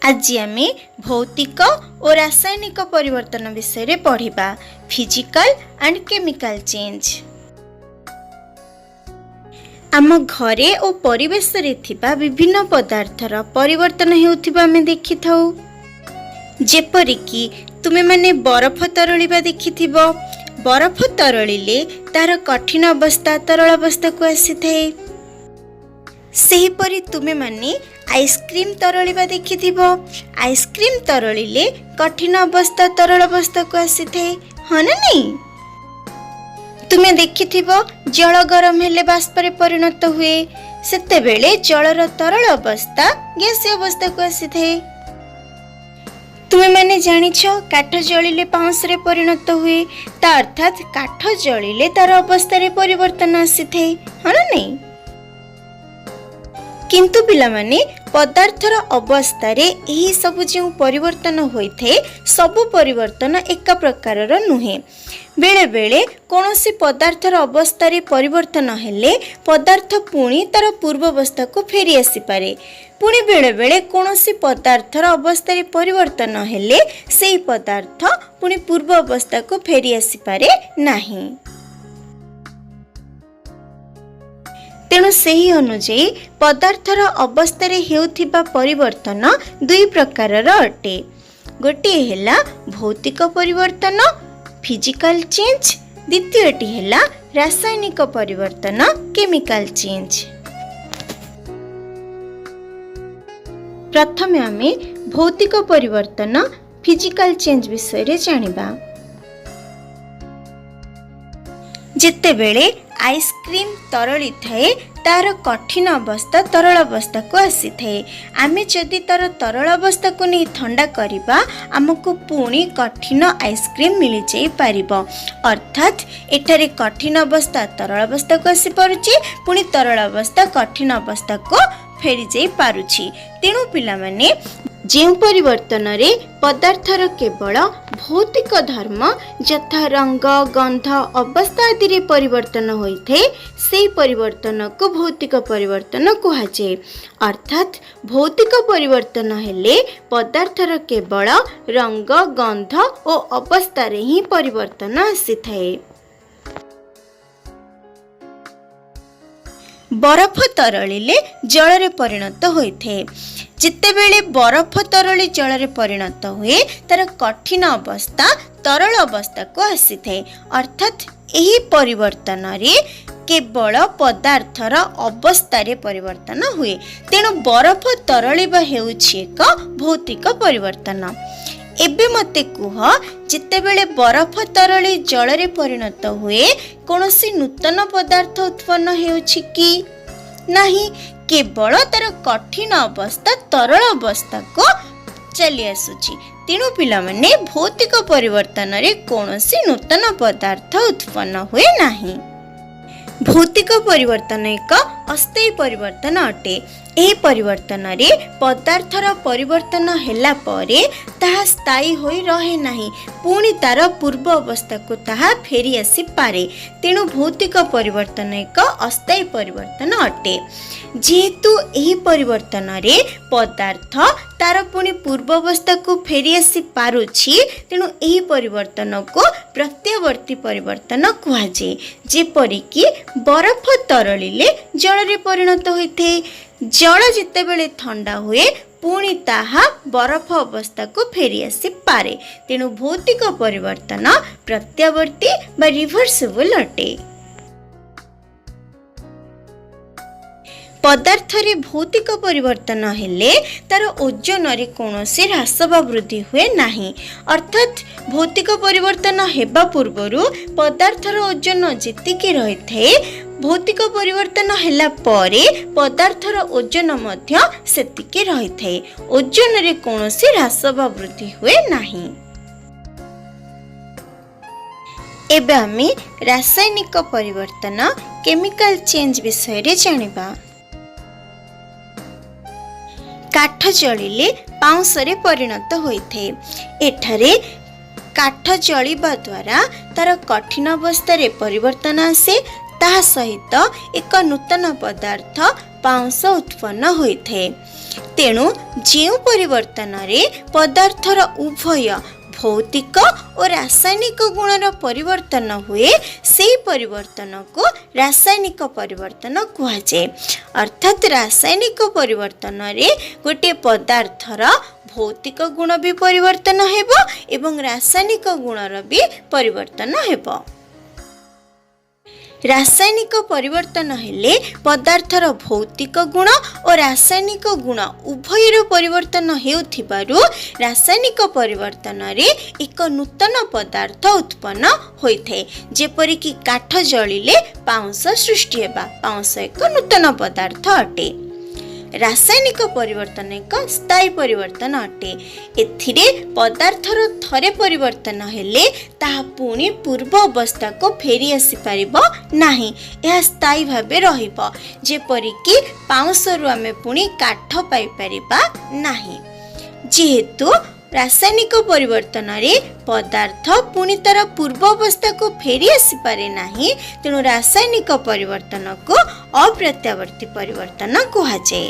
ଆଜି ଆମେ ଭୌତିକ ଓ ରାସାୟନିକ ପରିବର୍ତ୍ତନ ବିଷୟରେ ପଢ଼ିବା, ଫିଜିକାଲ ଆଣ୍ଡ କେମିକାଲ ଚେଞ୍ଜ। ଆମ ଘରେ ଓ ପରିବେଶରେ ଥିବା ବିଭିନ୍ନ ପଦାର୍ଥର ପରିବର୍ତ୍ତନ ହେଉଥିବା ଆମେ ଦେଖିଥାଉ। ଯେପରିକି ତୁମେମାନେ ବରଫ ତରଳିବା ଦେଖିଥିବ। ବରଫ ତରଳିଲେ ତାର କଠିନ ଅବସ୍ଥା ତରଳ ଅବସ୍ଥାକୁ ଆସିଥାଏ। ସେହିପରି ତୁମେମାନେ ଆଇସ୍କ୍ରିମ୍ ତରଳିବା ଦେଖିଥିବ। ଆଇସ୍କ୍ରିମ୍ ତରଳିଲେ କଠିନ ଅବସ୍ଥା ତରଳ ଅବସ୍ଥାକୁ ଆସିଥାଏ, ହଁ ନା ନାଇଁ? ତୁମେ ଦେଖିଥିବ, ଜଳ ଗରମ ହେଲେ ବାଷ୍ପରେ ପରିଣତ ହୁଏ। ସେତେବେଳେ ଜଳର ତରଳ ଅବସ୍ଥା ଗ୍ୟାସୀୟ ଅବସ୍ଥାକୁ ଆସିଥାଏ। ତୁମେମାନେ ଜାଣିଛ, କାଠ ଜଳିଲେ ପାଉଁଶରେ ପରିଣତ ହୁଏ। ତା ଅର୍ଥାତ୍ କାଠ ଜଳିଲେ ତାର ଅବସ୍ଥାରେ ପରିବର୍ତ୍ତନ ଆସିଥାଏ, ହଁ ନା ନାଇଁ? କିନ୍ତୁ ପିଲାମାନେ, ପଦାର୍ଥର ଅବସ୍ଥାରେ ଏହି ସବୁ ଯେଉଁ ପରିବର୍ତ୍ତନ ହୋଇଥାଏ, ସବୁ ପରିବର୍ତ୍ତନ ଏକା ପ୍ରକାରର ନୁହେଁ। ବେଳେବେଳେ କୌଣସି ପଦାର୍ଥର ଅବସ୍ଥାରେ ପରିବର୍ତ୍ତନ ହେଲେ ପଦାର୍ଥ ପୁଣି ତାର ପୂର୍ବ ଅବସ୍ଥାକୁ ଫେରି ଆସିପାରେ। ପୁଣି ବେଳେବେଳେ କୌଣସି ପଦାର୍ଥର ଅବସ୍ଥାରେ ପରିବର୍ତ୍ତନ ହେଲେ ସେହି ପଦାର୍ଥ ପୁଣି ପୂର୍ବ ଅବସ୍ଥାକୁ ଫେରି ଆସିପାରେ ନାହିଁ। ତେଣୁ ସେହି ଅନୁଯାୟୀ ପଦାର୍ଥର ଅବସ୍ଥାରେ ହେଉଥିବା ପରିବର୍ତ୍ତନ ଦୁଇ ପ୍ରକାରର ଅଟେ। ଗୋଟିଏ ହେଲା ଭୌତିକ ପରିବର୍ତ୍ତନ, ଫିଜିକାଲ ଚେଞ୍ଜ। ଦ୍ୱିତୀୟଟି ହେଲା ରାସାୟନିକ ପରିବର୍ତ୍ତନ, କେମିକାଲ ଚେଞ୍ଜ। ପ୍ରଥମେ ଆମେ ଭୌତିକ ପରିବର୍ତ୍ତନ, ଫିଜିକାଲ ଚେଞ୍ଜ ବିଷୟରେ ଜାଣିବା। ଯେତେବେଳେ ଆଇସ୍କ୍ରିମ୍ ତରଳିଥାଏ, ତାର କଠିନ ଅବସ୍ଥା ତରଳ ଅବସ୍ଥାକୁ ଆସିଥାଏ। ଆମେ ଯଦି ତାର ତରଳ ଅବସ୍ଥାକୁ ନେଇ ଥଣ୍ଡା କରିବା, ଆମକୁ ପୁଣି କଠିନ ଆଇସ୍କ୍ରିମ୍ ମିଳିଯାଇପାରିବ। ଅର୍ଥାତ୍ ଏଠାରେ କଠିନ ଅବସ୍ଥା ତରଳ ଅବସ୍ଥାକୁ ଆସିପାରୁଛି, ପୁଣି ତରଳ ଅବସ୍ଥା କଠିନ ଅବସ୍ଥାକୁ ଫେରିଯାଇ ପାରୁଛି। ତେଣୁ ପିଲାମାନେ, ଯେଉଁ ପରିବର୍ତ୍ତନରେ ପଦାର୍ଥର କେବଳ ଭୌତିକ ଧର୍ମ ଯଥା ରଙ୍ଗ, ଗନ୍ଧ, ଅବସ୍ଥା ଆଦିରେ ପରିବର୍ତ୍ତନ ହୋଇଥାଏ, ସେହି ପରିବର୍ତ୍ତନକୁ ଭୌତିକ ପରିବର୍ତ୍ତନ କୁହାଯାଏ। ଅର୍ଥାତ୍ ଭୌତିକ ପରିବର୍ତ୍ତନ ହେଲେ ପଦାର୍ଥର କେବଳ ରଙ୍ଗ, ଗନ୍ଧ ଓ ଅବସ୍ଥାରେ ହିଁ ପରିବର୍ତ୍ତନ ଆସିଥାଏ। ବରଫ ତରଳିଲେ ଜଳରେ ପରିଣତ ହୋଇଥାଏ। ଯେତେବେଳେ ବରଫ ତରଳି ଜଳରେ ପରିଣତ ହୁଏ, ତାର କଠିନ ଅବସ୍ଥା ତରଳ ଅବସ୍ଥାକୁ ଆସିଥାଏ। ଅର୍ଥାତ୍ ଏହି ପରିବର୍ତ୍ତନରେ କେବଳ ପଦାର୍ଥର ଅବସ୍ଥାରେ ପରିବର୍ତ୍ତନ ହୁଏ। ତେଣୁ ବରଫ ତରଳିବା ହେଉଛି ଏକ ଭୌତିକ ପରିବର୍ତ୍ତନ। ଏବେ ମୋତେ କୁହ, ଯେତେବେଳେ ବରଫ ତରଳି ଜଳରେ ପରିଣତ ହୁଏ, କୌଣସି ନୂତନ ପଦାର୍ଥ ଉତ୍ପନ୍ନ ହେଉଛି କି? ନାହିଁ। କେବଳ ତାର କଠିନ ଅବସ୍ଥା ତରଳ ଅବସ୍ଥାକୁ ଚାଲି ଆସୁଛି। ତେଣୁ ପିଲାମାନେ, ଭୌତିକ ପରିବର୍ତ୍ତନରେ କୌଣସି ନୂତନ ପଦାର୍ଥ ଉତ୍ପନ୍ନ ହୁଏ ନାହିଁ। ଭୌତିକ ପରିବର୍ତ୍ତନ ଏକ ଅସ୍ଥାୟୀ ପରିବର୍ତ୍ତନ ଅଟେ। ଏହି ପରିବର୍ତ୍ତନରେ ପଦାର୍ଥର ପରିବର୍ତ୍ତନ ହେଲା ପରେ ତାହା ସ୍ଥାୟୀ ହୋଇ ରହେ ନାହିଁ, ପୁଣି ତାର ପୂର୍ବ ଅବସ୍ଥାକୁ ତାହା ଫେରି ଆସିପାରେ। ତେଣୁ ଭୌତିକ ପରିବର୍ତ୍ତନ ଏକ ଅସ୍ଥାୟୀ ପରିବର୍ତ୍ତନ ଅଟେ। ଯେହେତୁ ଏହି ପରିବର୍ତ୍ତନରେ ପଦାର୍ଥ ତାର ପୁଣି ପୂର୍ବ ଅବସ୍ଥାକୁ ଫେରି ଆସିପାରୁଛି, ତେଣୁ ଏହି ପରିବର୍ତ୍ତନକୁ ପ୍ରତ୍ୟାବର୍ତ୍ତୀ ପରିବର୍ତ୍ତନ କୁହାଯାଏ। ଯେପରିକି ବରଫ ତରଳିଲେ ଜଳରେ ପରିଣତ ହୋଇଥାଏ। ଜଳ ଯେତେବେଳେ ଥଣ୍ଡା ହୁଏ, ପୁଣି ତାହା ବରଫ ଅବସ୍ଥାକୁ ଫେରି ଆସିପାରେ। ତେଣୁ ଭୌତିକ ପରିବର୍ତ୍ତନ ପ୍ରତ୍ୟାବର୍ତ୍ତୀ ବା ରିଭର୍ସିବଲ୍ ଅଟେ। ପଦାର୍ଥରେ ଭୌତିକ ପରିବର୍ତ୍ତନ ହେଲେ ତାର ଓଜନରେ କୌଣସି ହ୍ରାସ ବା ବୃଦ୍ଧି ହୁଏ ନାହିଁ। ଅର୍ଥାତ୍ ଭୌତିକ ପରିବର୍ତ୍ତନ ହେବା ପୂର୍ବରୁ ପଦାର୍ଥର ଓଜନ ଯେତିକି ରହିଥାଏ, ଭୌତିକ ପରିବର୍ତ୍ତନ ହେଲା ପରେ ପଦାର୍ଥର ଓଜନ ମଧ୍ୟ ସେତିକି ରହିଥାଏ। ଓଜନରେ କୌଣସି ହ୍ରାସ ବା ବୃଦ୍ଧି ହୁଏ ନାହିଁ। ଏବେ ଆମେ ରାସାୟନିକ ପରିବର୍ତ୍ତନ, କେମିକାଲ ଚେଞ୍ଜ ବିଷୟରେ ଜାଣିବା। କାଠ ଜଳିଲେ ପାଉଁଶରେ ପରିଣତ ହୋଇଥାଏ। ଏଠାରେ କାଠ ଜଳିବା ଦ୍ୱାରା ତାର କଠିନ ଅବସ୍ଥାରେ ପରିବର୍ତ୍ତନ ଆସେ, ତାହା ସହିତ ଏକ ନୂତନ ପଦାର୍ଥ ପାଉଁଶ ଉତ୍ପନ୍ନ ହୋଇଥାଏ। ତେଣୁ ଯେଉଁ ପରିବର୍ତ୍ତନରେ ପଦାର୍ଥର ଉଭୟ ଭୌତିକ ଓ ରାସାୟନିକ ଗୁଣର ପରିବର୍ତ୍ତନ ହୁଏ, ସେହି ପରିବର୍ତ୍ତନକୁ ରାସାୟନିକ ପରିବର୍ତ୍ତନ କୁହାଯାଏ। ଅର୍ଥାତ୍ ରାସାୟନିକ ପରିବର୍ତ୍ତନରେ ଗୋଟିଏ ପଦାର୍ଥର ଭୌତିକ ଗୁଣ ବି ପରିବର୍ତ୍ତନ ହେବ ଏବଂ ରାସାୟନିକ ଗୁଣର ବି ପରିବର୍ତ୍ତନ ହେବ। ରାସାୟନିକ ପରିବର୍ତ୍ତନ ହେଲେ ପଦାର୍ଥର ଭୌତିକ ଗୁଣ ଓ ରାସାୟନିକ ଗୁଣ ଉଭୟର ପରିବର୍ତ୍ତନ ହେଉଥିବାରୁ ରାସାୟନିକ ପରିବର୍ତ୍ତନରେ ଏକ ନୂତନ ପଦାର୍ଥ ଉତ୍ପନ୍ନ ହୋଇଥାଏ। ଯେପରିକି କାଠ ଜଳିଲେ ପାଉଁଶ ସୃଷ୍ଟି ହେବା, ପାଉଁଶ ଏକ ନୂତନ ପଦାର୍ଥ ଅଟେ। ରାସାୟନିକ ପରିବର୍ତ୍ତନ ଏକ ସ୍ଥାୟୀ ପରିବର୍ତ୍ତନ ଅଟେ। ଏଥିରେ ପଦାର୍ଥର ଥରେ ପରିବର୍ତ୍ତନ ହେଲେ ତାହା ପୁଣି ପୂର୍ବ ଅବସ୍ଥାକୁ ଫେରି ଆସିପାରିବ ନାହିଁ, ଏହା ସ୍ଥାୟୀ ଭାବେ ରହିବ। ଯେପରିକି ପାଉଁଶରୁ ଆମେ ପୁଣି କାଠ ପାଇପାରିବା ନାହିଁ। ଯେହେତୁ ରାସାୟନିକ ପରିବର୍ତ୍ତନରେ ପଦାର୍ଥ ପୁଣି ତା'ର ପୂର୍ବ ଅବସ୍ଥାକୁ ଫେରି ଆସିପାରେ ନାହିଁ, ତେଣୁ ରାସାୟନିକ ପରିବର୍ତ୍ତନକୁ ଅପ୍ରତ୍ୟାବର୍ତ୍ତୀ ପରିବର୍ତ୍ତନ କୁହାଯାଏ।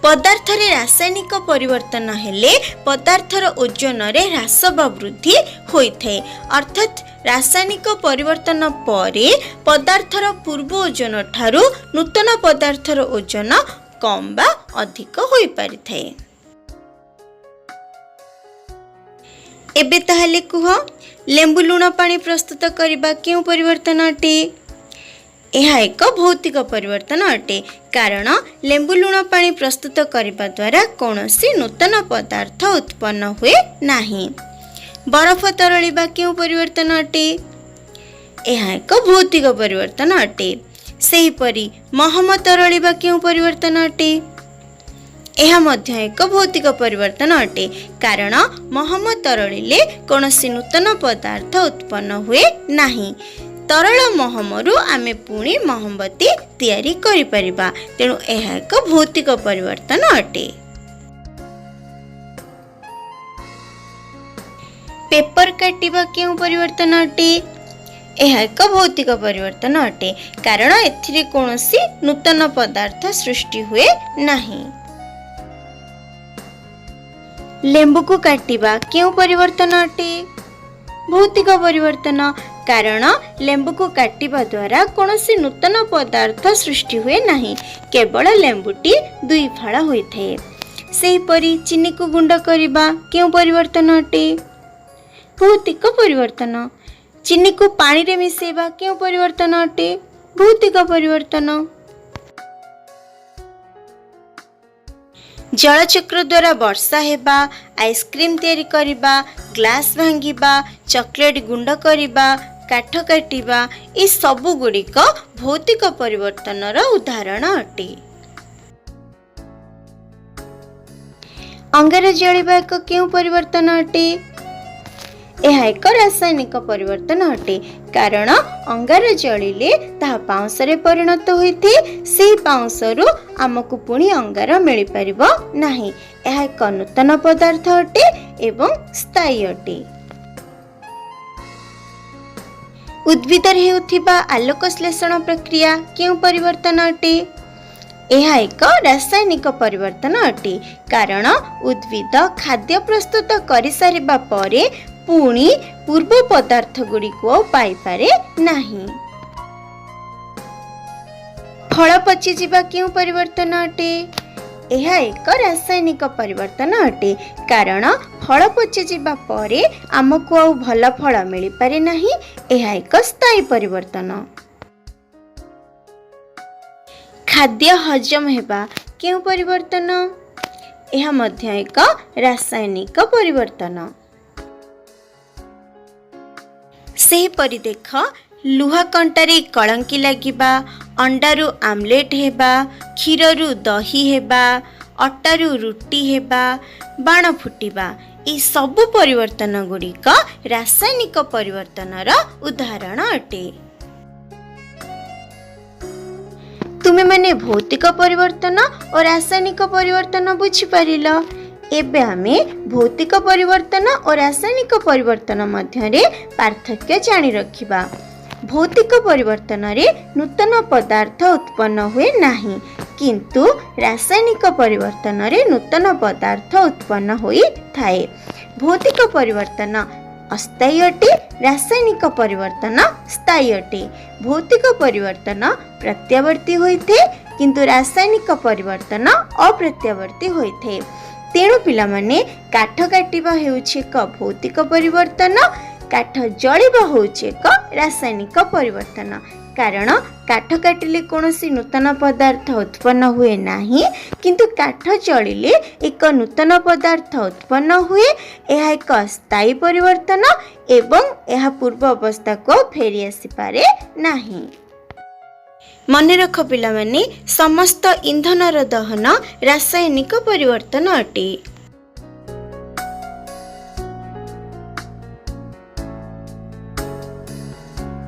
ପଦାର୍ଥରେ ରାସାୟନିକ ପରିବର୍ତ୍ତନ ହେଲେ ପଦାର୍ଥର ଓଜନରେ ହ୍ରାସ ବା ବୃଦ୍ଧି ହୋଇଥାଏ। ଅର୍ଥାତ୍ ରାସାୟନିକ ପରିବର୍ତ୍ତନ ପରେ ପଦାର୍ଥର ପୂର୍ବ ଓଜନ ଠାରୁ ନୂତନ ପଦାର୍ଥର ଓଜନ କମ୍ ବା ଅଧିକ ହୋଇପାରିଥାଏ। ଏବେ ତାହେଲେ କୁହ, ଲେମ୍ବୁ ଲୁଣ ପାଣି ପ୍ରସ୍ତୁତ କରିବା କେଉଁ ପରିବର୍ତ୍ତନ ଅଟେ? ଏହା ଏକ ଭୌତିକ ପରିବର୍ତ୍ତନ ଅଟେ, କାରଣ ଲେମ୍ବୁ ଲୁଣ ପାଣି ପ୍ରସ୍ତୁତ କରିବା ଦ୍ୱାରା କୌଣସି ନୂତନ ପଦାର୍ଥ ଉତ୍ପନ୍ନ ହୁଏ ନାହିଁ। ବରଫ ତରଳିବା କେଉଁ ପରିବର୍ତ୍ତନ ଅଟେ? ଏହା ଏକ ଭୌତିକ ପରିବର୍ତ୍ତନ ଅଟେ। ସେହିପରି ମହମ ତରଳିବା କେଉଁ ପରିବର୍ତ୍ତନ ଅଟେ? ଏହା ମଧ୍ୟ ଏକ ଭୌତିକ ପରିବର୍ତ୍ତନ ଅଟେ, କାରଣ ମହମ ତରଳିଲେ କୌଣସି ନୂତନ ପଦାର୍ଥ ଉତ୍ପନ୍ନ ହୁଏ ନାହିଁ। ତରଳ ମହମରୁ ଆମେ ପୁଣି ମହମବତୀ ତିଆରି କରିପାରିବା, ତେଣୁ ଏହା ଏକ ଭୌତିକ ପରିବର୍ତ୍ତନ ଅଟେ। ପେପର କାଟିବା କେଉଁ ପରିବର୍ତ୍ତନ ଅଟେ? ଏହା ଏକ ଭୌତିକ ପରିବର୍ତ୍ତନ ଅଟେ, କାରଣ ଏଥିରେ କୌଣସି ନୂତନ ପଦାର୍ଥ ସୃଷ୍ଟି ହୁଏ ନାହିଁ। ଲେମ୍ବୁକୁ କାଟିବା କେଉଁ ପରିବର୍ତ୍ତନ ଅଟେ? ଭୌତିକ ପରିବର୍ତ୍ତନ, କାରଣ ଲେମ୍ବୁକୁ କାଟିବା ଦ୍ୱାରା କୌଣସି ନୂତନ ପଦାର୍ଥ ସୃଷ୍ଟି ହୁଏ ନାହିଁ, କେବଳ ଲେମ୍ବୁଟି ଦୁଇ ଫାଳ ହୋଇଥାଏ। ସେହିପରି ଚିନିକୁ ଗୁଣ୍ଡ କରିବା କେଉଁ ପରିବର୍ତ୍ତନ ଅଟେ? ଭୌତିକ ପରିବର୍ତ୍ତନ। ଚିନିକୁ ପାଣିରେ ମିଶାଇବା କେଉଁ ପରିବର୍ତ୍ତନ ଅଟେ? ଭୌତିକ ପରିବର୍ତ୍ତନ। ଜଳଚକ୍ର ଦ୍ୱାରା ବର୍ଷା ହେବା, ଆଇସ୍କ୍ରିମ୍ ତିଆରି କରିବା, ଗ୍ଲାସ୍ ଭାଙ୍ଗିବା, ଚକୋଲେଟ୍ ଗୁଣ୍ଡ କରିବା, କାଠ କାଟିବା, ଏସବୁ ଗୁଡ଼ିକ ଭୌତିକ ପରିବର୍ତ୍ତନର ଉଦାହରଣ ଅଟେ। ଅଙ୍ଗାର ଜଳିବା ଏକ କେଉଁ ପରିବର୍ତ୍ତନ ଅଟେ? ଏହା ଏକ ରାସାୟନିକ ପରିବର୍ତ୍ତନ ଅଟେ, କାରଣ ଅଙ୍ଗାର ଜଳିଲେ ତାହା ପାଉଁଶରେ ପରିଣତ ହୋଇଥାଏ। ସେହି ପାଉଁଶରୁ ଆମକୁ ପୁଣି ଅଙ୍ଗାର ମିଳିପାରିବ ନାହିଁ। ଏହା ଏକ ନୂତନ ପଦାର୍ଥ ଅଟେ ଏବଂ ସ୍ଥାୟୀ ଅଟେ। ଉଦ୍ଭିଦରେ ହେଉଥିବା ଆଲୋକ ଶ୍ଳେଷଣ ପ୍ରକ୍ରିୟା କେଉଁ ପରିବର୍ତ୍ତନ ଅଟେ? ଏହା ଏକ ରାସାୟନିକ ପରିବର୍ତ୍ତନ ଅଟେ, କାରଣ ଉଦ୍ଭିଦ ଖାଦ୍ୟ ପ୍ରସ୍ତୁତ କରିସାରିବା ପରେ ପୁଣି ପୂର୍ବ ପଦାର୍ଥ ଗୁଡ଼ିକୁ ଆଉ ପାଇପାରେ ନାହିଁ। ଫଳ ପଚିଯିବା କେଉଁ ପରିବର୍ତ୍ତନ ଅଟେ? ଏହା ଏକ ରାସାୟନିକ ପରିବର୍ତ୍ତନ ଅଟେ, କାରଣ ଫଳ ପଚିଯିବା ପରେ ଆମକୁ ଆଉ ଭଲ ଫଳ ମିଳିପାରେ ନାହିଁ। ଏହା ଏକ ସ୍ଥାୟୀ ପରିବର୍ତ୍ତନ। ଖାଦ୍ୟ ହଜମ ହେବା କେଉଁ ପରିବର୍ତ୍ତନ? ଏହା ମଧ୍ୟ ଏକ ରାସାୟନିକ ପରିବର୍ତ୍ତନ। ସେହିପରି ଦେଖ, ଲୁହା କଣ୍ଟାରେ କଳଙ୍କି ଲାଗିବା, ଅଣ୍ଡାରୁ ଆମଲେଟ୍ ହେବା, କ୍ଷୀରରୁ ଦହି ହେବା, ଅଟାରୁ ରୁଟି ହେବା, ବାଣ ଫୁଟିବା, ଏସବୁ ପରିବର୍ତ୍ତନ ଗୁଡ଼ିକ ରାସାୟନିକ ପରିବର୍ତ୍ତନର ଉଦାହରଣ ଅଟେ। ତୁମେମାନେ ଭୌତିକ ପରିବର୍ତ୍ତନ ଓ ରାସାୟନିକ ପରିବର୍ତ୍ତନ ବୁଝିପାରିଲ। ଏବେ ଆମେ ଭୌତିକ ପରିବର୍ତ୍ତନ ଓ ରାସାୟନିକ ପରିବର୍ତ୍ତନ ମଧ୍ୟରେ ପାର୍ଥକ୍ୟ ଜାଣି ରଖିବା। ଭୌତିକ ପରିବର୍ତ୍ତନରେ ନୂତନ ପଦାର୍ଥ ଉତ୍ପନ୍ନ ହୁଏ ନାହିଁ, କିନ୍ତୁ ରାସାୟନିକ ପରିବର୍ତ୍ତନରେ ନୂତନ ପଦାର୍ଥ ଉତ୍ପନ୍ନ ହୋଇଥାଏ। ଭୌତିକ ପରିବର୍ତ୍ତନ ଅସ୍ଥାୟୀ ଅଟେ, ରାସାୟନିକ ପରିବର୍ତ୍ତନ ସ୍ଥାୟୀ ଅଟେ। ଭୌତିକ ପରିବର୍ତ୍ତନ ପ୍ରତ୍ୟାବର୍ତ୍ତୀ ହୋଇଥାଏ, କିନ୍ତୁ ରାସାୟନିକ ପରିବର୍ତ୍ତନ ଅପ୍ରତ୍ୟାବର୍ତ୍ତୀ ହୋଇଥାଏ। ତେଣୁ ପିଲାମାନେ, କାଠ କାଟିବା ହେଉଛି ଏକ ଭୌତିକ ପରିବର୍ତ୍ତନ, କାଠ ଜଳିବା ହେଉଛି ଏକ ରାସାୟନିକ ପରିବର୍ତ୍ତନ। କାରଣ କାଠ କାଟିଲେ କୌଣସି ନୂତନ ପଦାର୍ଥ ଉତ୍ପନ୍ନ ହୁଏ ନାହିଁ, କିନ୍ତୁ କାଠ ଜଳିଲେ ଏକ ନୂତନ ପଦାର୍ଥ ଉତ୍ପନ୍ନ ହୁଏ। ଏହା ଏକ ସ୍ଥାୟୀ ପରିବର୍ତ୍ତନ ଏବଂ ଏହା ପୂର୍ବ ଅବସ୍ଥାକୁ ଆଉ ଫେରି ଆସିପାରେ ନାହିଁ। ମନେ ରଖ ପିଲାମାନେ, ସମସ୍ତ ଇନ୍ଧନର ଦହନ ରାସାୟନିକ ପରିବର୍ତ୍ତନ ଅଟେ।